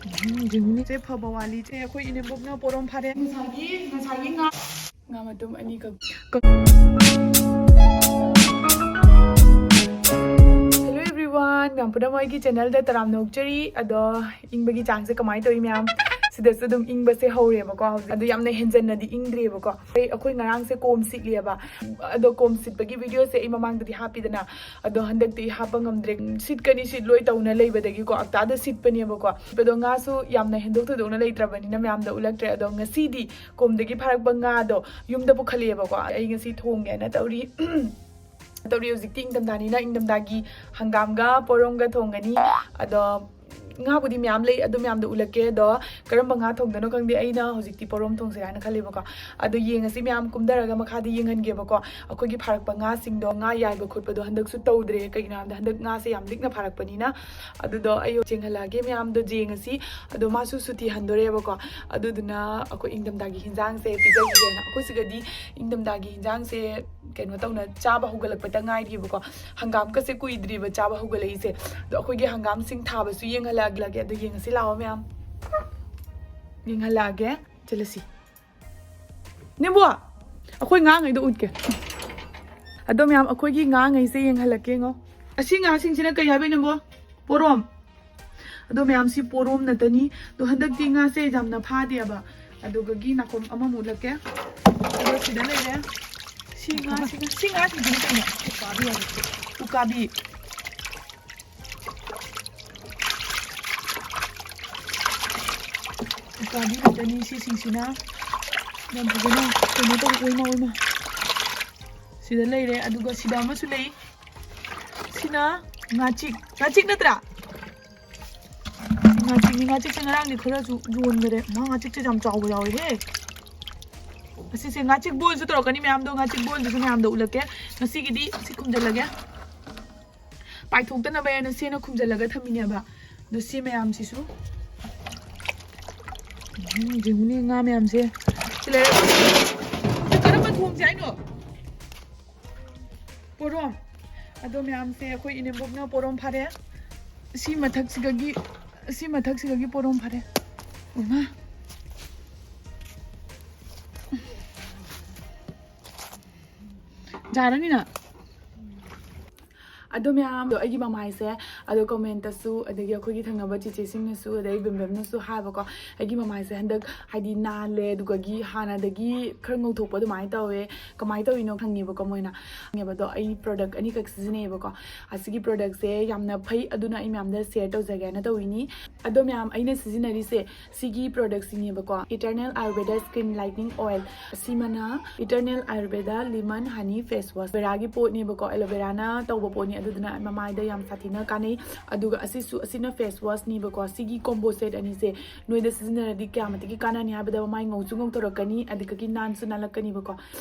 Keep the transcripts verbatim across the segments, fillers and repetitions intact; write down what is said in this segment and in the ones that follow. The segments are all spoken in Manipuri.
ꯎꯝ, ꯌꯦꯡꯉꯨꯅꯦ꯫ ꯁꯦ ꯐꯕ ꯋꯥꯂꯤ꯫ ꯁꯦ ꯑꯩꯈꯣꯏ ꯏꯅꯦꯝꯕꯣꯛꯅ ꯄꯣꯔꯣꯝ ꯐꯥꯔꯦ꯫ ꯉꯁꯥꯏꯒꯤ, ꯉꯁꯥꯏꯒꯤ ꯉꯥ, ꯉꯥ ꯃꯇꯨꯝ ꯑꯅꯤꯈꯛ꯫ Hello everyone, ꯃꯌꯥꯝ ꯄꯨꯝꯅꯃꯛ ꯑꯩꯒꯤ channelꯗ ꯇꯔꯥꯝꯅ ꯑꯣꯛꯆꯔꯤ꯫ ꯑꯗꯣ ꯏꯪꯕꯒꯤ ꯆꯥꯡꯁꯦ ꯀꯃꯥꯏꯅ ꯇꯧꯏ ꯃꯌꯥꯝ? ꯁꯤꯗꯁꯨ ꯑꯗꯨꯝ ꯏꯪꯕꯁꯦ ꯍꯧꯔꯦꯕꯀꯣ ꯍꯧꯖꯤꯛ꯫ ꯑꯗꯨ ꯌꯥꯝꯅ ꯍꯦꯟꯖꯟꯅꯗꯤ ꯏꯪꯗ꯭ꯔꯦꯕꯀꯣ꯫ ꯑꯩ, ꯑꯩꯈꯣꯏ ꯉꯔꯥꯡꯁꯦ ꯀꯣꯝ ꯁꯤꯠꯂꯤꯑꯕ꯫ ꯑꯗꯣ ꯀꯣꯝ ꯁꯤꯠꯄꯒꯤ videoꯁꯦ ꯑꯩ ꯃꯃꯥꯡꯗꯗꯤ ꯍꯥꯞꯄꯤꯗꯅ꯫ ꯑꯗꯣ ꯍꯟꯗꯛꯇꯤ ꯍꯥꯞꯄ ꯉꯝꯗ꯭ꯔꯦ꯫ ꯁꯤꯠꯀꯅꯤ ꯁꯤꯠꯂꯣꯏ ꯇꯧꯅ ꯂꯩꯕꯗꯒꯤꯀꯣ ꯑꯛꯇꯥꯗ ꯁꯤꯠꯄꯅꯦꯕꯀꯣ꯫ ꯑꯗꯣ ꯉꯥꯁꯨ ꯌꯥꯝꯅ ꯍꯦꯟꯗꯣꯛ ꯊꯣꯏꯗꯣꯛꯅ ꯂꯩꯇ꯭ꯔꯕꯅꯤꯅ ꯃꯌꯥꯝꯗ ꯎꯠꯂꯛꯇ꯭ꯔꯦ꯫ ꯑꯗꯣ ꯉꯁꯤꯗꯤ ꯀꯣꯝꯗꯒꯤ ꯐꯥꯔꯛꯄ ꯉꯥꯗꯣ ꯌꯨꯝꯗ ꯄꯨꯈꯠꯂꯛꯑꯦꯕꯀꯣ꯫ ꯑꯩ ꯉꯁꯤ ꯊꯣꯡꯒꯦꯅ ꯇꯧꯔꯤ꯫ ꯇꯧꯔꯤ꯫ ꯍꯧꯖꯤꯛꯇꯤ ꯏꯪꯊꯝꯊꯥꯅꯤꯅ ꯏꯪꯊꯝꯊꯥꯒꯤ ꯍꯪꯒꯥꯝꯒ ꯄꯣꯔꯣꯝꯒ ꯊꯣꯡꯒꯅꯤ꯫ ꯑꯗꯣ ꯉꯥꯕꯨꯗꯤ ꯃꯌꯥꯝ ꯂꯩ, ꯑꯗꯨ ꯃꯌꯥꯝꯗꯣ ꯎꯠꯂꯛꯀꯦ꯫ ꯑꯗꯣ ꯀꯔꯝꯕ ꯉꯥ ꯊꯣꯡꯗꯣꯏꯅꯣ ꯈꯪꯗꯦ꯫ ꯑꯩꯅ ꯍꯧꯖꯤꯛꯇꯤ ꯄꯣꯔꯣꯝ ꯊꯣꯡꯁꯤꯔꯥ ꯍꯥꯏꯅ ꯈꯜꯂꯦꯕꯀꯣ꯫ ꯑꯗꯣ ꯌꯦꯡꯉꯁꯤ ꯃꯌꯥꯝ, ꯀꯨꯝꯊꯔꯒ ꯃꯈꯥꯗ ꯌꯦꯡꯍꯟꯒꯦꯕꯀꯣ꯫ ꯑꯩꯈꯣꯏꯒꯤ ꯐꯥꯔꯛꯄ ꯉꯥꯁꯤꯡꯗꯣ, ꯉꯥ ꯌꯥꯏꯕ ꯈꯣꯠꯄꯗꯣ ꯍꯟꯗꯛꯁꯨ ꯇꯧꯗ꯭ꯔꯦ, ꯀꯩꯒꯤꯅꯣ ꯍꯥꯏꯕꯗ ꯍꯟꯗꯛ ꯉꯥꯁꯦ ꯌꯥꯝ ꯂꯤꯛꯅ ꯐꯥꯔꯛꯄꯅꯤꯅ꯫ ꯑꯗꯨꯗꯣ ꯑꯩ ꯌꯦꯡꯍꯜꯂꯛꯑꯒꯦ ꯃꯌꯥꯝꯗꯣ ꯌꯦꯡꯉꯁꯤ꯫ ꯑꯗꯣ ꯃꯥꯁꯨ ꯁꯨꯇꯤ ꯍꯟꯗꯣꯔꯦꯕꯀꯣ꯫ ꯑꯗꯨꯗꯨꯅ ꯑꯩꯈꯣꯏ ꯏꯪꯊꯝꯊꯥꯒꯤ ꯍꯤꯟꯖꯥꯡꯁꯦ ꯄꯤꯖꯈꯤꯒꯦꯅ꯫ ꯑꯩꯈꯣꯏ ꯁꯤꯒꯗꯤ ꯏꯪꯊꯝꯊꯥꯒꯤ ꯍꯤꯟꯖꯥꯡꯁꯦ ꯀꯩꯅꯣ ꯇꯧꯅ ꯆꯥꯕ ꯍꯧꯒꯠꯂꯛꯄꯗ ꯉꯥꯏꯔꯤꯕꯀꯣ꯫ ꯍꯪꯒꯥꯝꯒꯁꯦ ꯀꯨꯏꯗ꯭ꯔꯤꯕ ꯆꯥꯕ ꯍꯧꯒꯠꯂꯛꯏꯁꯦ꯫ ꯑꯗꯣ ꯑꯩꯈꯣꯏꯒꯤ ꯍꯪꯒꯥꯝꯁꯤꯡ ꯊꯥꯕꯁꯨ ꯌꯦꯡꯍꯜꯂꯛꯂꯒꯦ꯫ ꯑꯗꯣ ꯌꯦꯡꯉꯁꯤ ꯂꯥꯛꯑꯣ ꯃꯌꯥꯝ꯫ ꯌꯦꯡꯍꯜꯂꯛꯑꯒꯦ꯫ ꯆꯠꯂꯁꯤ꯫ ꯅꯦꯝꯕꯣ, ꯑꯩꯈꯣꯏ ꯉꯥꯉꯩꯗꯣ ꯎꯠꯀꯦ꯫ ꯑꯗꯣ ꯃꯌꯥꯝ, ꯑꯩꯈꯣꯏꯒꯤ ꯉꯥꯉꯩꯁꯦ ꯌꯦꯡꯍꯜꯂꯛꯀꯦ ꯉꯣ꯫ ꯑꯁꯤ ꯉꯥꯁꯤꯡꯁꯤꯅ ꯀꯩ ꯍꯥꯏꯕ ꯅꯦꯝꯕꯣ? ꯄꯣꯔꯣꯝ꯫ ꯑꯗꯣ ꯃꯌꯥꯝꯁꯤ ꯄꯣꯔꯣꯝ ꯅꯠꯇꯅꯤ꯫ ꯑꯗꯣ ꯍꯟꯗꯛꯇꯤ ꯉꯥꯁꯦ ꯌꯥꯝꯅ ꯐꯥꯗꯦꯕ꯫ ꯑꯗꯨꯒꯒꯤ ꯅꯥꯀꯣꯡ ꯑꯃꯃꯨꯛ ꯎꯠꯂꯛꯀꯦ꯫ ꯑꯗꯣ ꯁꯤꯗ ꯂꯩꯔꯦ꯫ ꯁꯤ ꯉꯥꯁꯤ, ꯁꯤ ꯉꯥꯁꯤꯡꯁꯤꯅ ꯀꯩꯅꯣ? ꯎꯀꯥꯕꯤ ꯍꯥꯏꯕ꯫ ꯎꯀꯥꯕꯤ꯫ ꯎꯀꯥꯕꯤ ꯉꯥꯛꯇꯅꯤ ꯁꯤꯁꯤꯡꯁꯤꯅ꯫ ꯌꯥꯝ ꯐꯖꯅ ꯀꯩꯅꯣ ꯇꯧꯕ, ꯑꯣꯏꯃ, ꯑꯣꯏꯃ꯫ ꯁꯤꯗ ꯂꯩꯔꯦ, ꯑꯗꯨꯒ ꯁꯤꯗ ꯑꯃꯁꯨ ꯂꯩ꯫ ꯁꯤꯅ ꯉꯥꯆꯤꯛ, ꯉꯥꯆꯤꯛ ꯅꯠꯇ꯭ꯔꯥ? ꯉꯥꯆꯤꯛꯅꯤ, ꯉꯥꯆꯤꯛꯁꯦ ꯉꯔꯥꯡꯗꯤ ꯈꯔꯁꯨ ꯌꯣꯟꯈꯔꯦ꯫ ꯃꯥ ꯉꯥꯆꯤꯛꯁꯦ ꯌꯥꯝ ꯆꯥꯎꯕ ꯌꯥꯎꯋꯦꯍꯦ꯫ ꯑꯁꯤꯁꯦ ꯉꯥꯆꯤꯛ ꯕꯣꯜꯁꯨ ꯇꯧꯔꯛꯀꯅꯤ ꯃꯌꯥꯝꯗꯣ, ꯉꯥꯆꯤꯛ ꯕꯣꯜꯗꯨꯁꯨ ꯃꯌꯥꯝꯗꯣ ꯎꯠꯂꯛꯀꯦ꯫ ꯉꯁꯤꯒꯤꯗꯤ ꯁꯤ ꯈꯨꯝꯖꯤꯜꯂꯒꯦ꯫ ꯄꯥꯏꯊꯣꯛꯇꯅꯕ ꯍꯥꯏꯅ ꯁꯦꯅ ꯈꯨꯝꯖꯤꯜꯂꯒ ꯊꯝꯃꯤꯅꯦꯕ꯫ ꯑꯗꯣ ꯁꯤ ꯃꯌꯥꯝꯁꯤꯁꯨ, ꯎꯝ, ꯌꯦꯡꯉꯨꯅꯦ ꯉꯥ ꯃꯌꯥꯝꯁꯦ꯫ ꯁꯤ ꯂꯩꯔꯦ꯫ ꯁꯤ ꯀꯔꯝꯕ ꯊꯣꯡꯁꯦ ꯍꯥꯏꯅꯣ? ꯄꯣꯔꯣꯝ꯫ ꯑꯗꯣ ꯃꯌꯥꯝꯁꯦ ꯑꯩꯈꯣꯏ ꯏꯅꯦꯝꯕꯣꯛꯅ ꯄꯣꯔꯣꯝ ꯐꯥꯔꯦ꯫ ꯁꯤ ꯃꯊꯛꯁꯤꯗꯒꯤ ꯑꯁꯤ ꯃꯊꯛꯁꯤꯗꯒꯤ ꯄꯣꯔꯣꯝ ꯐꯔꯦ꯫ ꯏꯃꯥ꯫ ꯌꯥꯔꯅꯤꯅ꯫ ꯑꯗꯣ ꯃꯌꯥꯝꯗꯣ ꯑꯩꯒꯤ ꯃꯃꯥꯏꯁꯦ, ꯑꯗꯣ ꯀꯣꯃꯦꯟꯇꯁꯨ, ꯑꯗꯒꯤ ꯑꯩꯈꯣꯏꯒꯤ ꯊꯪꯅꯕ ꯆꯤꯆꯦꯁꯤꯡꯅꯁꯨ, ꯑꯗꯩ ꯕꯦꯝꯕꯦꯝꯅꯁꯨ ꯍꯥꯏꯕꯀꯣ, ꯑꯩꯒꯤ ꯃꯃꯥꯏꯁꯦ ꯍꯟꯗꯛ ꯍꯥꯏꯗꯤ ꯅꯥꯜꯂꯦ, ꯑꯗꯨꯒꯒꯤ ꯍꯥꯟꯅꯗꯒꯤ ꯈꯔ ꯉꯧꯊꯣꯛꯄ ꯑꯗꯨꯃꯥꯏꯅ ꯇꯧꯋꯦ꯫ ꯀꯃꯥꯏꯅ ꯇꯧꯔꯤꯅꯣ ꯈꯪꯉꯦꯕꯀꯣ ꯃꯣꯏꯅ꯫ ꯈꯪꯉꯦꯕ ꯑꯗꯣ ꯑꯩ ꯄ꯭ꯔꯣꯗꯛ ꯑꯅꯤꯈꯛ ꯁꯤꯖꯤꯟꯅꯩꯌꯦꯕꯀꯣ꯫ ꯑꯁꯤꯒꯤ ꯄ꯭ꯔꯣꯗꯛꯁꯦ ꯌꯥꯝꯅ ꯐꯩ, ꯑꯗꯨꯅ ꯑꯩ ꯃꯌꯥꯝꯗ ꯁꯤꯌꯔ ꯇꯧꯖꯒꯦꯅ ꯇꯧꯋꯤꯅꯤ꯫ ꯑꯗꯣ ꯃꯌꯥꯝ, ꯑꯩꯅ ꯁꯤꯖꯤꯟꯅꯔꯤꯁꯦ ꯁꯤꯒꯤ ꯄ꯭ꯔꯣꯗꯛꯁꯤꯅꯦꯕꯀꯣ, Eternal Ayurveda Skin Lightening Oil꯫ ꯑꯁꯤꯃꯅ Eternal Ayurveda Lemon Honey Face Wash, ꯑꯦꯂꯣꯚꯦꯔꯥꯒꯤ ꯄꯣꯠꯅꯦꯕꯀꯣ, ꯑꯦꯂꯣꯚꯦꯔꯥꯅ ꯇꯧꯕ ꯄꯣꯠꯅꯤ, ꯑꯗꯨꯗꯨꯅ ꯃꯃꯥꯏꯗ ꯌꯥꯝ ꯁꯥꯊꯤꯅ ꯀꯥꯟꯅꯩ꯫ ꯑꯗꯨꯒ ꯑꯁꯤꯁꯨ, ꯑꯁꯤꯅ ꯐꯦꯁ ꯋꯥꯁꯅꯦꯕꯀꯣ꯫ ꯁꯤꯒꯤ ꯀꯣꯝꯕꯣ ꯁꯦꯠ ꯑꯅꯤꯁꯦ ꯅꯣꯏꯗ ꯁꯤꯖꯤꯟꯅꯔꯗꯤ ꯀꯌꯥ ꯃꯇꯤꯛꯀꯤ ꯀꯥꯟꯅꯅꯤ ꯍꯥꯏꯕꯗ, ꯃꯃꯥꯏ ꯉꯧꯁꯨ ꯉꯧꯊꯣꯔꯛꯀꯅꯤ, ꯑꯗꯨꯗꯒꯤ ꯅꯥꯟꯁꯨ ꯅꯥꯜꯂꯛꯀꯅꯤꯕꯀꯣ꯫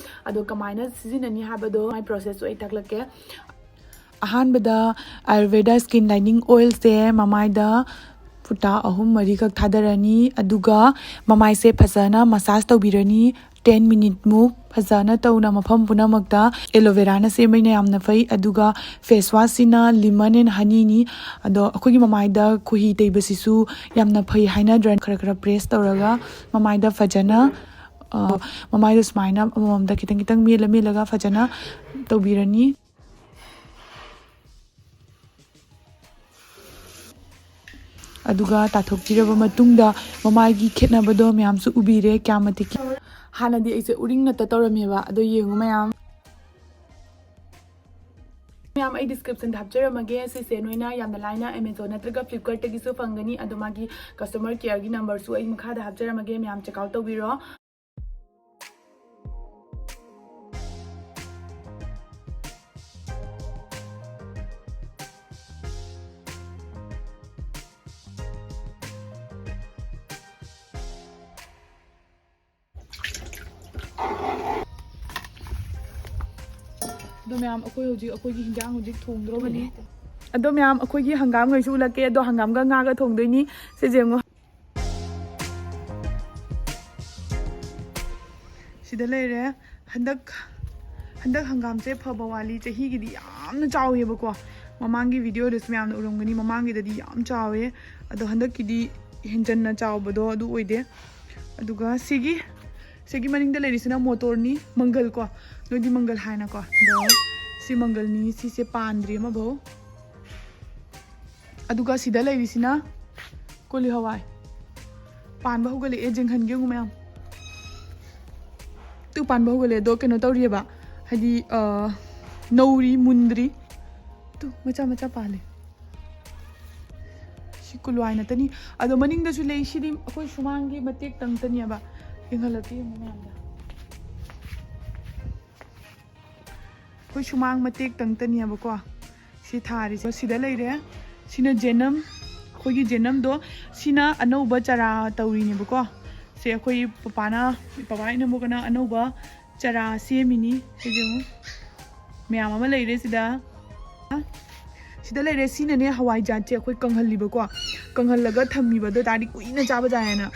ꯑꯗꯣ ꯀꯃꯥꯏꯅ ꯁꯤꯖꯤꯟꯅꯅꯤ ꯍꯥꯏꯕꯗꯣ, ꯃꯥꯏ ꯄ꯭ꯔꯣꯁꯦꯁꯁꯨ ꯑꯩ ꯇꯥꯛꯂꯛꯀꯦ꯫ ꯑꯍꯥꯟꯕꯗ Ayurveda Skin Lightening Oilꯁꯦ ꯃꯃꯥꯏꯗ ꯐꯨꯇꯥ ꯑꯍꯨꯝ ꯃꯔꯤꯈꯛ ꯊꯥꯗꯔꯅꯤ, ꯑꯗꯨꯒ ꯃꯃꯥꯏꯁꯦ ꯐꯖꯅ ꯃꯁꯥꯖ ꯇꯧꯕꯤꯔꯅꯤ꯫ ꯇꯦꯟ ꯃꯤꯅꯤꯠꯃꯨꯛ ꯐꯖꯅ ꯇꯧꯅ ꯃꯐꯝ ꯄꯨꯝꯅꯃꯛꯇ꯫ ꯑꯦꯂꯣꯚꯦꯔꯥꯅ ꯁꯦꯝꯕꯅ ꯌꯥꯝꯅ ꯐꯩ, ꯑꯗꯨꯒ ꯐꯦꯁ ꯋꯥꯁꯁꯤꯅ ꯂꯤꯃꯟ ꯑꯦꯟ ꯍꯅꯤꯅꯤ꯫ ꯑꯗꯣ ꯑꯩꯈꯣꯏꯒꯤ ꯃꯃꯥꯏꯗ ꯈꯣꯏꯍꯤ ꯇꯩꯕꯁꯤꯁꯨ ꯌꯥꯝꯅ ꯐꯩ ꯍꯥꯏꯅꯗ꯭ꯔꯥ? ꯈꯔ ꯈꯔ ꯄ꯭ꯔꯦꯁ ꯇꯧꯔꯒ ꯃꯃꯥꯏꯗ ꯐꯖꯅ, ꯑ, ꯃꯃꯥꯏꯗ ꯁꯨꯃꯥꯏꯅ ꯑꯃꯃꯝꯗ ꯈꯤꯇꯪ ꯈꯤꯇꯪ ꯃꯦꯜꯂ ꯃꯦꯜꯂꯒ ꯐꯖꯅ ꯇꯧꯕꯤꯔꯅꯤ꯫ ꯑꯗꯨꯒ ꯇꯥꯊꯣꯛꯄꯤꯔꯕ ꯃꯇꯨꯡꯗ ꯃꯃꯥꯏꯒꯤ ꯈꯦꯠꯅꯕꯗꯣ ꯃꯌꯥꯝꯁꯨ ꯎꯕꯤꯔꯦ, ꯀꯌꯥꯝ ꯃꯇꯤꯛ꯫ ꯍꯥꯟꯅꯗꯤ ꯑꯩꯁꯦ ꯎꯔꯤꯡ ꯅꯠꯇ ꯇꯧꯔꯝꯃꯦꯕ, ꯑꯗꯣ ꯌꯦꯡꯉꯨ ꯃꯌꯥꯝ꯫ ꯃꯌꯥꯝ, ꯑꯩ ꯗꯤꯁꯀ꯭ꯔꯤꯞꯁꯟꯗ ꯍꯥꯞꯆꯔꯝꯃꯒꯦ, ꯁꯤꯁꯦ ꯅꯣꯏꯅ ꯌꯥꯝꯅ ꯂꯥꯏꯅ ꯑꯦꯃꯦꯖꯣꯟ ꯅꯠꯇ꯭ꯔꯒ ꯐ꯭ꯂꯤꯞꯀꯥꯔꯠꯇꯒꯤꯁꯨ ꯐꯪꯒꯅꯤ꯫ ꯑꯗꯣ ꯃꯥꯒꯤ ꯀꯁꯇꯃꯔ ꯀꯦꯌꯔꯒꯤ ꯅꯝꯕꯔꯁꯨ ꯑꯩ ꯃꯈꯥꯗ ꯍꯥꯞꯆꯔꯝꯃꯒꯦ, ꯃꯌꯥꯝ ꯆꯦꯛ ꯑꯥꯎꯠ ꯇꯧꯕꯤꯔꯣ꯫ ꯑꯗꯣ ꯃꯌꯥꯝ, ꯑꯩꯈꯣꯏ ꯍꯧꯖꯤꯛ ꯑꯩꯈꯣꯏꯒꯤ ꯍꯤꯟꯖꯥꯡ ꯍꯧꯖꯤꯛ ꯊꯣꯡꯗ꯭ꯔꯣꯕꯅꯤ꯫ ꯑꯗꯣ ꯃꯌꯥꯝ, ꯑꯩꯈꯣꯏꯒꯤ ꯍꯪꯒꯥꯝꯈꯩꯁꯨ ꯎꯠꯂꯛꯀꯦ꯫ ꯑꯗꯣ ꯍꯪꯒꯥꯝꯒ ꯉꯥꯒ ꯊꯣꯡꯗꯣꯏꯅꯤ꯫ ꯁꯤꯁꯦ ꯌꯦꯡꯉꯣ꯫ ꯁꯤꯗ ꯂꯩꯔꯦ꯫ ꯍꯟꯗꯛ, ꯍꯟꯗꯛ ꯍꯪꯒꯥꯝꯁꯦ ꯐꯕ ꯋꯥꯂꯤ꯫ ꯆꯍꯤꯒꯤꯗꯤ ꯌꯥꯝꯅ ꯆꯥꯎꯋꯦꯕꯀꯣ꯫ ꯃꯃꯥꯡꯒꯤ ꯚꯤꯗꯤꯑꯣꯗꯁꯨ ꯃꯌꯥꯝꯅ ꯎꯔꯝꯒꯅꯤ, ꯃꯃꯥꯡꯒꯤꯗꯗꯤ ꯌꯥꯝ ꯆꯥꯎꯋꯦ꯫ ꯑꯗꯣ ꯍꯟꯗꯛꯀꯤꯗꯤ ꯍꯦꯟꯖꯟꯅ ꯆꯥꯎꯕꯗꯣ ꯑꯗꯨ ꯑꯣꯏꯗꯦ꯫ ꯑꯗꯨꯒ ꯁꯤꯒꯤ ꯁꯤꯒꯤ ꯃꯅꯤꯡꯗ ꯂꯩꯔꯤꯁꯤꯅ ꯃꯣꯇꯣꯔꯅꯤ, ꯃꯪꯒꯜ ꯀꯣ, ꯅꯣꯏꯗꯤ ꯃꯪꯒꯜ ꯍꯥꯏꯅꯀꯣ꯫ ꯑꯗꯣ ꯁꯤ ꯃꯪꯒꯜꯅꯤ, ꯁꯤꯁꯦ ꯄꯥꯟꯗ꯭ꯔꯤ ꯑꯃꯐꯧ꯫ ꯑꯗꯨꯒ ꯁꯤꯗ ꯂꯩꯔꯤꯁꯤꯅ ꯀꯣꯂꯤ ꯍꯋꯥꯏ꯫ ꯄꯥꯟꯕ ꯍꯧꯒꯠꯂꯛꯑꯦ, ꯌꯦꯡꯍꯟꯒꯦ ꯌꯦꯡꯉꯨ ꯃꯌꯥꯝ꯫ ꯇꯨ ꯄꯥꯟꯕ ꯍꯧꯒꯠꯂꯛꯑꯦ, ꯑꯗꯣ ꯀꯩꯅꯣ ꯇꯧꯔꯤꯑꯕ, ꯍꯥꯏꯗꯤ, ꯑ, ꯅꯧꯔꯤ, ꯃꯨꯟꯗ꯭ꯔꯤ꯫ ꯇꯨ ꯃꯆꯥ ꯃꯆꯥ ꯄꯥꯜꯂꯦ꯫ ꯁꯤ ꯀꯨꯂꯨꯋꯥꯏ ꯅꯠꯇꯅꯤ꯫ ꯑꯗꯣ ꯃꯅꯤꯡꯗꯁꯨ ꯂꯩ꯫ ꯁꯤꯗꯤ ꯑꯩꯈꯣꯏ ꯁꯨꯃꯥꯡꯒꯤ ꯃꯇꯦꯛꯇꯪꯇꯅꯦꯕ꯫ ꯌꯦꯡꯍꯜꯂꯛꯀꯦ ꯌꯦꯡꯉꯨ ꯃꯌꯥꯝꯗ꯫ ꯑꯩꯈꯣꯏ ꯁꯨꯃꯥꯡ ꯃꯇꯦꯛꯇꯪꯇꯅꯦꯕꯀꯣ ꯁꯤ ꯊꯥꯔꯤꯁꯦ꯫ ꯁꯤꯗ ꯂꯩꯔꯦ꯫ ꯁꯤꯅ ꯖꯦꯅꯝ, ꯑꯩꯈꯣꯏꯒꯤ ꯖꯦꯅꯝꯗꯣ꯫ ꯁꯤꯅ ꯑꯅꯧꯕ ꯆꯔꯥ ꯇꯧꯔꯤꯅꯦꯕꯀꯣ꯫ ꯁꯦ ꯑꯩꯈꯣꯏ ꯄꯄꯥꯅ, ꯄꯄꯥ ꯏꯅꯝꯕꯣꯛꯀꯅ ꯑꯅꯧꯕ ꯆꯔꯥ ꯁꯦꯝꯃꯤꯅꯤ꯫ ꯁꯤꯁꯦ ꯌꯦꯡꯉꯨ꯫ ꯃꯌꯥꯝ ꯑꯃ ꯂꯩꯔꯦ ꯁꯤꯗ꯫ ꯁꯤꯗ ꯂꯩꯔꯦ꯫ ꯁꯤꯅꯅꯦ ꯍꯋꯥꯏꯖꯥꯠꯁꯦ ꯑꯩꯈꯣꯏ ꯀꯪꯍꯜꯂꯤꯕꯀꯣ꯫ ꯀꯪꯍꯜꯂꯒ ꯊꯝꯃꯤꯕ, ꯑꯗꯨ ꯑꯣꯏ ꯇꯥꯔꯗꯤ ꯀꯨꯏꯅ ꯆꯥꯕ ꯌꯥꯏꯌꯦꯅ꯫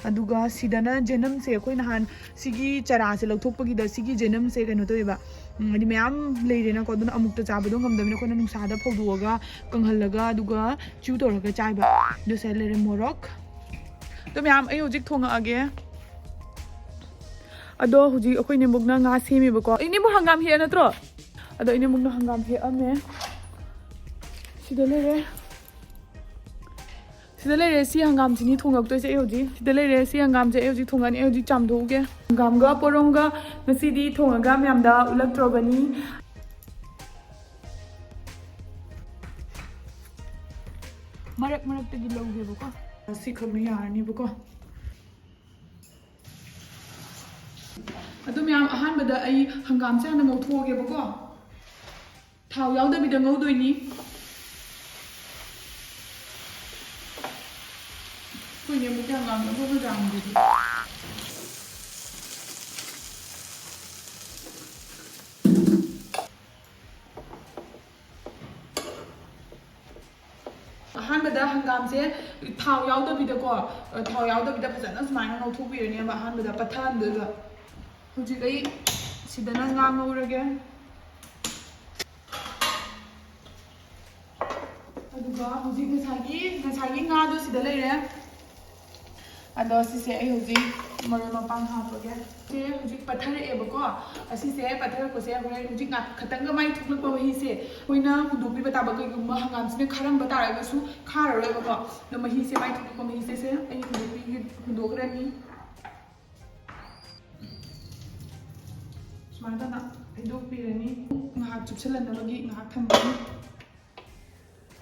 ꯑꯗꯨꯒ ꯁꯤꯗꯅ ꯖꯦꯅꯝꯁꯦ ꯑꯩꯈꯣꯏ ꯅꯍꯥꯟ ꯁꯤꯒꯤ ꯆꯔꯥꯁꯦ ꯂꯧꯊꯣꯛꯄꯒꯤꯗ ꯁꯤꯒꯤ ꯖꯦꯅꯝꯁꯦ ꯀꯩꯅꯣ ꯇꯧꯋꯦꯕ꯫ ꯎꯝ, ꯍꯥꯏꯗꯤ ꯃꯌꯥꯝ ꯂꯩꯔꯦꯅꯀꯣ, ꯑꯗꯨꯅ ꯑꯃꯨꯛꯇ ꯆꯥꯕꯗꯣ ꯉꯝꯗꯕꯅꯤꯅ ꯑꯩꯈꯣꯏꯅ ꯅꯨꯡꯁꯥꯗ ꯐꯧꯗꯣꯛꯑꯒ ꯀꯪꯍꯜꯂꯒ ꯑꯗꯨꯒ ꯆ꯭ꯌꯨ ꯇꯧꯔꯒ ꯆꯥꯏꯕ꯫ ꯑꯗꯨ ꯁꯤꯗ ꯂꯩꯔꯦ ꯃꯣꯔꯣꯛ꯫ ꯑꯗꯣ ꯃꯌꯥꯝ ꯑꯩ ꯍꯧꯖꯤꯛ ꯊꯣꯡꯉꯛꯑꯒꯦ꯫ ꯑꯗꯣ ꯍꯧꯖꯤꯛ ꯑꯩꯈꯣꯏ ꯏꯅꯦꯝꯕꯣꯛꯅ ꯉꯥ ꯁꯦꯝꯃꯦꯕꯀꯣ꯫ ꯏꯅꯦꯝꯕꯣꯛ ꯍꯪꯒꯥꯝ ꯍꯦꯛꯑ ꯅꯠꯇ꯭ꯔꯣ? ꯑꯗꯣ ꯏꯅꯦꯝꯕꯣꯛꯅ ꯍꯪꯒꯥꯝ ꯍꯦꯛꯑꯝꯃꯦ꯫ ꯁꯤꯗ ꯂꯩꯔꯦ꯫ ꯁꯤꯗ ꯂꯩꯔꯦ꯫ ꯁꯤ ꯍꯪꯒꯥꯝꯁꯤꯅꯤ ꯊꯣꯡꯉꯛꯇꯣꯏꯁꯦ ꯑꯩ ꯍꯧꯖꯤꯛ꯫ ꯁꯤꯗ ꯂꯩꯔꯦ꯫ ꯁꯤ ꯍꯪꯒꯥꯝꯁꯦ ꯑꯩ ꯍꯧꯖꯤꯛ ꯊꯣꯡꯉꯅꯤ꯫ ꯑꯩ ꯍꯧꯖꯤꯛ ꯆꯥꯝꯊꯣꯛꯎꯒꯦ꯫ ꯍꯪꯒꯥꯝꯒ ꯄꯣꯔꯣꯝꯒ ꯉꯁꯤꯗꯤ ꯊꯣꯡꯉꯒ ꯃꯌꯥꯝꯗ ꯎꯠꯂꯛꯇ꯭ꯔꯕꯅꯤ꯫ ꯃꯔꯛ ꯃꯔꯛꯇꯒꯤ ꯂꯧꯒꯦꯕꯀꯣ꯫ ꯁꯤ ꯈꯛꯅ ꯌꯥꯔꯅꯤꯕꯀꯣ꯫ ꯑꯗꯨ ꯃꯌꯥꯝ, ꯑꯍꯥꯟꯕꯗ ꯑꯩ ꯍꯪꯒꯥꯝꯁꯦ ꯍꯥꯟꯅ ꯉꯧꯊꯣꯛꯑꯒꯦꯕꯀꯣ꯫ ꯊꯥꯎ ꯌꯥꯎꯗꯕꯤꯗ ꯉꯧꯗꯣꯏꯅꯤ꯫ ꯑꯩꯈꯣꯏꯅꯦ ꯑꯃꯨꯛ ꯀꯌꯥꯝ ꯉꯥꯡꯅꯕ ꯃꯖꯥꯡꯗꯨꯗꯤ꯫ ꯑꯍꯥꯟꯕꯗ ꯍꯪꯒꯥꯝꯁꯦ ꯊꯥꯎ ꯌꯥꯎꯗꯕꯤꯗꯀꯣ, ꯊꯥꯎ ꯌꯥꯎꯗꯕꯤꯗ ꯐꯖꯅ ꯁꯨꯃꯥꯏꯅ ꯉꯧꯊꯣꯛꯄꯤꯔꯅꯦꯕ꯫ ꯑꯍꯥꯟꯕꯗ ꯄꯠꯊꯍꯟꯗꯣꯏꯕ꯫ ꯍꯧꯖꯤꯛ ꯑꯩ ꯁꯤꯗꯅ ꯉꯥ ꯉꯧꯔꯒꯦ꯫ ꯑꯗꯨꯒ ꯍꯧꯖꯤꯛ ꯉꯁꯥꯏꯒꯤ ꯉꯁꯥꯏꯒꯤ ꯉꯥꯗꯣ ꯁꯤꯗ ꯂꯩꯔꯦ꯫ ꯑꯗꯣ ꯁꯤꯁꯦ ꯑꯩ ꯍꯧꯖꯤꯛ ꯃꯔꯣꯏ ꯃꯄꯥꯡ ꯍꯥꯞꯄꯒꯦ꯫ ꯁꯦ ꯍꯧꯖꯤꯛ ꯄꯠꯊꯔꯛꯑꯦꯕꯀꯣ꯫ ꯑꯁꯤꯁꯦ ꯄꯠꯊꯔꯛꯄꯁꯦ ꯍꯣꯔꯦꯟ ꯍꯧꯖꯤꯛ ꯉꯥꯛ ꯈꯇꯪꯒ ꯃꯥꯏ ꯊꯣꯛꯂꯛꯄ ꯃꯍꯤꯁꯦ ꯑꯩꯈꯣꯏꯅ ꯍꯨꯟꯗꯣꯛꯄꯤꯕ ꯇꯥꯕ꯫ ꯀꯩꯒꯨꯝꯕ ꯍꯪꯒꯥꯝꯁꯤꯅ ꯈꯥꯔꯝꯕ ꯇꯥꯔꯒꯁꯨ ꯈꯥꯔꯔꯣꯏꯕꯀꯣ꯫ ꯑꯗꯣ ꯃꯍꯤꯁꯦ, ꯃꯥꯏ ꯊꯣꯛꯂꯛꯄ ꯃꯍꯤꯁꯦ, ꯁꯦ ꯑꯩ ꯍꯨꯟꯗꯣꯛꯄꯤꯒꯦ, ꯍꯨꯟꯗꯣꯛꯈ꯭ꯔꯅꯤ꯫ ꯁꯨꯃꯥꯏꯅ ꯇꯧꯅ ꯍꯩꯗꯣꯛꯄꯤꯔꯅꯤ꯫ ꯉꯥꯏꯍꯥꯛ ꯆꯨꯞꯁꯤꯜꯍꯟꯅꯕꯒꯤ ꯉꯥꯏꯍꯥꯛ ꯊꯝꯕꯤꯔꯅꯤ꯫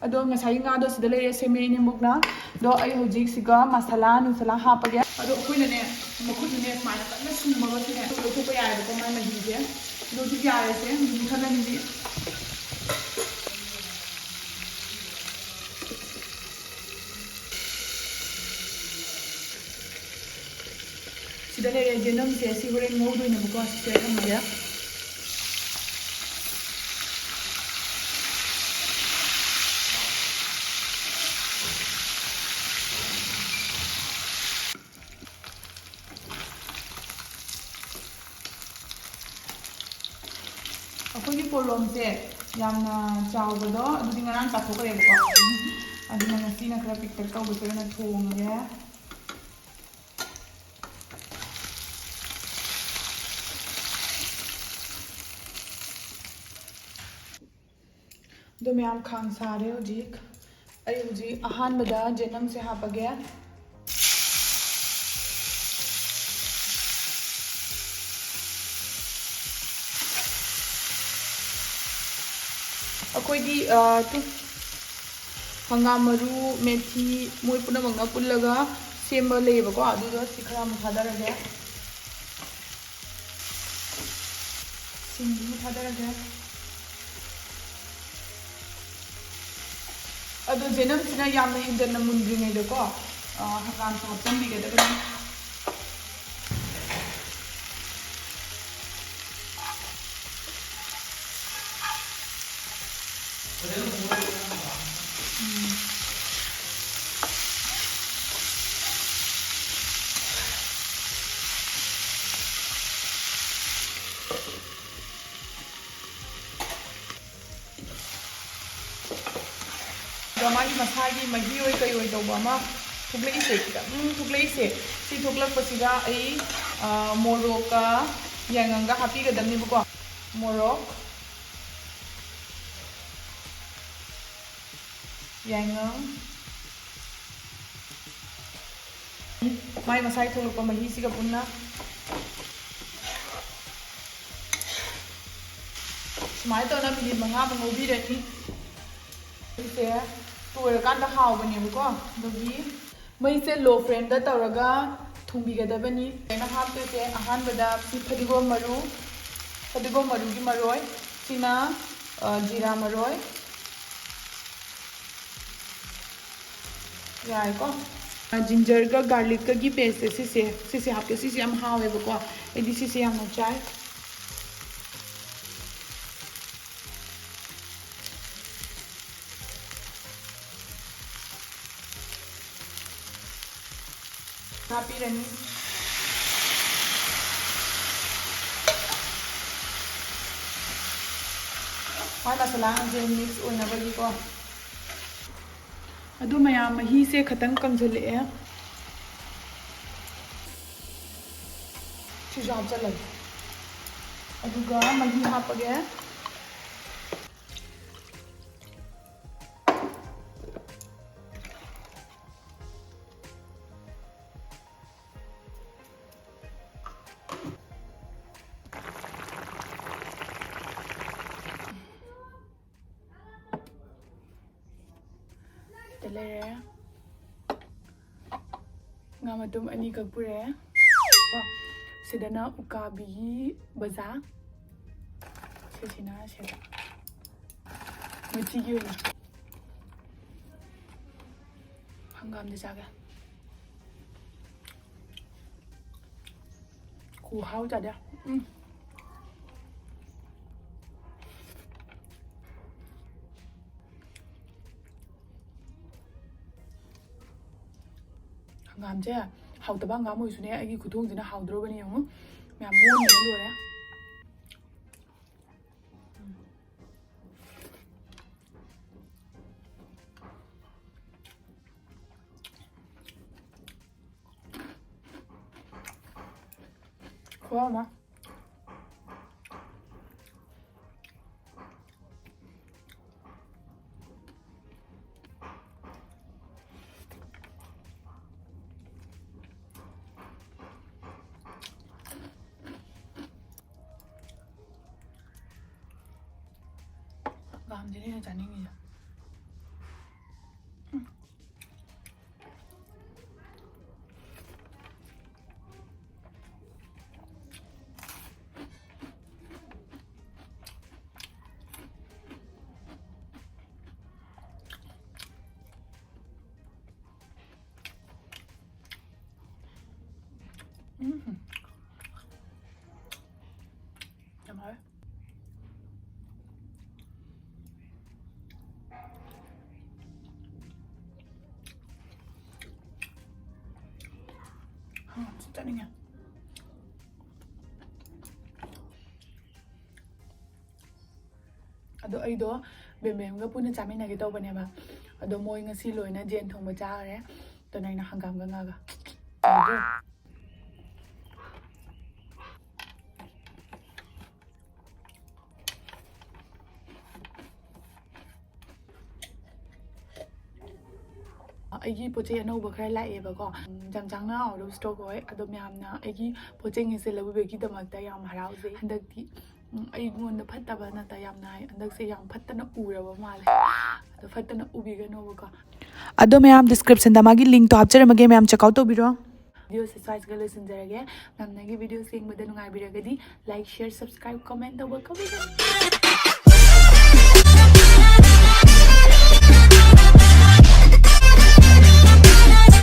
ꯑꯗꯣ ꯉꯁꯥꯏꯒꯤ ꯉꯥꯗꯣ ꯁꯤꯗ ꯂꯩꯔꯦ, ꯁꯦꯝꯃꯦ ꯏꯅꯦꯝꯕꯣꯛꯅ꯫ ꯑꯗꯣ ꯑꯩ ꯍꯧꯖꯤꯛ ꯁꯤꯒ ꯃꯁꯥꯂꯥ ꯅꯨꯡꯁꯥꯂꯥ ꯍꯥꯞꯄꯒꯦ꯫ ꯑꯗꯣ ꯑꯩꯈꯣꯏꯅꯅꯦ, ꯃꯈꯨꯠꯅꯅꯦ ꯁꯨꯃꯥꯏꯅ ꯀꯟꯅ ꯁꯨꯝꯃꯒꯁꯨꯅꯦ ꯂꯧꯊꯣꯛꯄ ꯌꯥꯏꯑꯕꯀꯣ, ꯃꯥꯏ ꯃꯍꯤꯁꯦ꯫ ꯑꯗꯣ ꯍꯧꯖꯤꯛ ꯌꯥꯔꯦꯁꯦ, ꯃꯤꯅꯤꯠ ꯈꯔꯅꯤꯗꯤ꯫ ꯁꯤꯗ ꯂꯩꯔꯦ ꯌꯦꯅꯝꯁꯦ, ꯁꯤ ꯍꯣꯔꯦꯟ ꯉꯧꯗꯣꯏꯅꯦꯕꯀꯣ꯫ ꯁꯤꯁꯦ ꯊꯝꯃꯒꯦ꯫ ꯑꯩꯈꯣꯏꯒꯤ ꯄꯣꯂꯣꯝꯁꯦ ꯌꯥꯝꯅ ꯆꯥꯎꯕꯗꯣ ꯑꯗꯨꯗꯤ ꯉꯔꯥꯡ ꯆꯥꯊꯣꯛꯈ꯭ꯔꯦꯕꯀꯣ꯫ ꯑꯗꯨꯅ ꯉꯁꯤꯅ ꯈꯔ ꯄꯤꯛꯇꯛ ꯇꯧꯕꯁꯦ ꯑꯣꯏꯅ ꯊꯣꯡꯉꯒꯦ꯫ ꯑꯗꯣ ꯃꯌꯥꯝ, ꯈꯥꯡ ꯁꯥꯔꯦ ꯍꯧꯖꯤꯛ꯫ ꯑꯩ ꯍꯧꯖꯤꯛ ꯑꯍꯥꯟꯕꯗ ꯖꯦꯅꯝꯁꯦ ꯍꯥꯞꯄꯒꯦ꯫ ꯑꯩꯈꯣꯏꯗꯤ, ꯑ, ꯇꯨ-, ꯍꯪꯒꯥꯝ ꯃꯔꯨ, ꯃꯦꯊꯤ, ꯃꯣꯏ ꯄꯨꯝꯅꯃꯛꯅ ꯄꯨꯜꯂꯒ ꯁꯦꯝꯕ ꯂꯩꯌꯦꯕꯀꯣ꯫ ꯑꯗꯨꯗꯣ ꯁꯤ ꯈꯔ ꯑꯃꯨꯛ ꯊꯥꯗꯔꯒꯦ꯫ ꯁꯤꯡꯁꯤꯃ ꯊꯥꯗꯔꯒꯦ꯫ ꯑꯗꯣ ꯖꯦꯅꯝꯁꯤꯅ ꯌꯥꯝꯅ ꯍꯦꯟꯖꯟꯅ ꯃꯨꯟꯗ꯭ꯔꯤꯉꯩꯗꯀꯣ, ꯑ, ꯍꯪꯒꯥꯝꯁꯦ ꯍꯥꯞꯆꯤꯟꯕꯤꯒꯗꯕꯅꯤ꯫ ꯃꯥꯒꯤ ꯃꯁꯥꯒꯤ ꯃꯍꯤ ꯑꯣꯏ ꯀꯩ ꯑꯣꯏ ꯇꯧꯕ ꯑꯃ ꯊꯣꯛꯂꯛꯏꯁꯦ, ꯈꯤꯇꯪ ꯊꯣꯛꯂꯛꯏꯁꯦ, ꯁꯤ ꯊꯣꯛꯂꯛꯄꯁꯤꯗ ꯑꯩ, ꯑ, ꯃꯣꯔꯣꯛꯀ ꯌꯥꯏꯉꯪꯒ ꯍꯥꯞꯄꯤꯒꯗꯕꯅꯦꯕꯀꯣ꯫ ꯃꯣꯔꯣꯛ, ꯌꯥꯏꯉꯪ, ꯃꯥꯏ ꯃꯁꯥꯏ ꯊꯣꯛꯂꯛꯄ ꯃꯍꯤꯁꯤꯒ ꯄꯨꯟꯅ ꯁꯨꯃꯥꯏꯅ ꯇꯧꯅ ꯃꯤꯅꯤꯠ ꯃꯉꯥꯃꯨꯛ ꯉꯧꯕꯤꯔꯅꯤ꯫ ꯁꯤꯁꯦ ꯇꯣꯏꯔꯀꯥꯟꯗ ꯍꯥꯎꯕꯅꯦꯕꯀꯣ꯫ ꯑꯗꯨꯒꯤ ꯃꯩꯁꯦ ꯂꯣ ꯐ꯭ꯂꯦꯝꯗ ꯇꯧꯔꯒ ꯊꯣꯡꯕꯤꯒꯗꯕꯅꯤ꯫ ꯑꯩꯅ ꯍꯥꯞꯇꯣꯏꯁꯦ ꯑꯍꯥꯟꯕꯗ ꯁꯤ ꯐꯗꯤꯒꯣꯝ ꯃꯔꯨ, ꯐꯗꯤꯒꯣꯝ ꯃꯔꯨꯒꯤ ꯃꯔꯣꯏ, ꯁꯤꯅ, ꯑ, ꯖꯤꯔꯥ ꯃꯔꯣꯏ, ꯌꯥꯔꯦꯀꯣ꯫ ꯖꯤꯟꯖꯔꯒ ꯒꯥꯔꯂꯤꯛꯀꯒꯤ ꯄꯦꯁꯁꯦ ꯁꯤꯁꯦ, ꯁꯤꯁꯦ ꯍꯥꯞꯀꯦ꯫ ꯁꯤꯁꯦ ꯌꯥꯝ ꯍꯥꯎꯋꯦꯕꯀꯣ, ꯑꯩꯗꯤ ꯁꯤꯁꯦ ꯌꯥꯝꯅ ꯆꯥꯏ꯫ ꯍꯥꯞꯄꯤꯔꯅꯤ꯫ ꯃꯥꯏ ꯃꯁꯥꯂꯥꯁꯦ ꯃꯤꯛꯁ ꯑꯣꯏꯅꯕꯒꯤꯀꯣ꯫ ꯑꯗꯨ ꯃꯌꯥꯝ ꯃꯍꯤꯁꯦ ꯈꯇꯪ ꯀꯪꯁꯤꯜꯂꯛꯑꯦ꯫ ꯁꯤꯁꯨ ꯍꯥꯞꯆꯜꯂꯒꯦ꯫ ꯑꯗꯨꯒ ꯃꯍꯤ ꯍꯥꯞꯄꯒꯦ꯫ ꯁꯤꯗ ꯂꯩꯔꯦ꯫ ꯉꯥ ꯃꯇꯨꯝ ꯑꯅꯤ ꯀꯛꯄꯤꯔꯦ꯫ ꯀꯣ, ꯁꯤꯗꯅ ꯎꯀꯥꯕꯤꯒꯤ ꯕꯖꯥ꯫ ꯁꯤꯁꯤꯅ ꯁꯤꯗ꯫ ꯃꯆꯤꯒꯤ ꯑꯣꯏꯅ꯫ ꯍꯪꯒꯥꯝꯗꯤ ꯆꯥꯒꯦ꯫ ꯈꯨꯍꯥꯎ ꯆꯥꯗꯦ꯫ ꯎꯝ꯫ ꯍꯪꯒꯥꯝꯁꯦ ꯍꯥꯎꯇꯕ ꯍꯪꯒꯥꯝ ꯑꯣꯏꯁꯨꯅꯦ, ꯑꯩꯒꯤ ꯈꯨꯊꯣꯡꯁꯤꯅ ꯍꯥꯎꯗ꯭ꯔꯣꯕꯅꯤ ꯌꯦꯡꯉꯨ꯫ ꯃꯌꯥꯝ ꯃꯣꯟꯕꯅ ꯂꯣꯏꯔꯦ꯫ ꯈꯨꯍꯥꯎ ꯑꯃ꯫ ꯍꯪꯒꯥꯝꯁꯤꯅ ꯍꯦꯟꯅ ꯆꯥꯅꯤꯡꯉꯤꯁꯦ꯫ ꯎꯝ꯫ ꯌꯥꯝ ꯍꯥꯎꯋꯦ꯫ ꯍꯥ, ꯆꯠꯅꯤꯡꯉꯦ꯫ ꯑꯗꯣ ꯑꯩꯗꯣ ꯕꯦꯝꯕꯦꯝꯒ ꯄꯨꯟꯅ ꯆꯥꯃꯤꯟꯅꯒꯦ ꯇꯧꯕꯅꯦꯕ꯫ ꯑꯗꯣ ꯃꯣꯏ ꯉꯁꯤ ꯂꯣꯏꯅ ꯌꯦꯟ ꯊꯣꯡꯕ ꯆꯥꯈ꯭ꯔꯦ꯫ ꯑꯗꯨꯅ ꯑꯩꯅ ꯍꯪꯒꯥꯝꯒ ꯉꯥꯒ꯫ ꯑꯩꯒꯤ ꯄꯣꯠ ꯆꯩ ꯑꯅꯧꯕ ꯈꯔ ꯂꯥꯛꯑꯦꯕꯀꯣ꯫ ꯎꯝ, ꯌꯥꯝ ꯆꯥꯡꯅ out of stock ꯑꯣꯏ꯫ ꯑꯗꯣ ꯃꯌꯥꯝꯅ ꯑꯩꯒꯤ ꯄꯣꯠ ꯆꯩꯁꯤꯡꯁꯦ ꯂꯧꯕꯤꯕꯒꯤꯗꯃꯛꯇ ꯌꯥꯝ ꯍꯔꯥꯎꯖꯩ꯫ ꯍꯟꯗꯛꯇꯤ, ꯎꯝ, ꯑꯩꯉꯣꯟꯗ ꯐꯠꯇꯕ ꯅꯠꯇ ꯌꯥꯝꯅ ꯍꯥꯏ꯫ ꯍꯟꯗꯛꯁꯦ ꯌꯥꯝ ꯐꯠꯇꯅ ꯎꯔꯕ ꯃꯥꯜꯂꯦ꯫ ꯑꯗꯣ ꯐꯠꯇꯅ ꯎꯕꯤꯒꯅꯣꯕꯀꯣ꯫ ꯑꯗꯣ ꯃꯌꯥꯝ descriptionꯗ ꯃꯥꯒꯤ linkꯇꯣ ꯍꯥꯞꯆꯔꯝꯃꯒꯦ, ꯃꯌꯥꯝ check out ꯇꯧꯕꯤꯔꯣ꯫ Videoꯁꯦ ꯁ꯭ꯋꯥꯏꯁꯤꯒ ꯂꯣꯏꯁꯤꯟꯖꯔꯒꯦ꯫ ꯃꯌꯥꯝꯅ ꯑꯩꯒꯤ videoꯁꯦ ꯌꯦꯡꯕꯗ ꯅꯨꯡꯉꯥꯏꯕꯤꯔꯒꯗꯤ like, share, subscribe, comment ꯇꯧꯕ ꯀꯥꯎꯕꯤꯒꯅꯨ꯫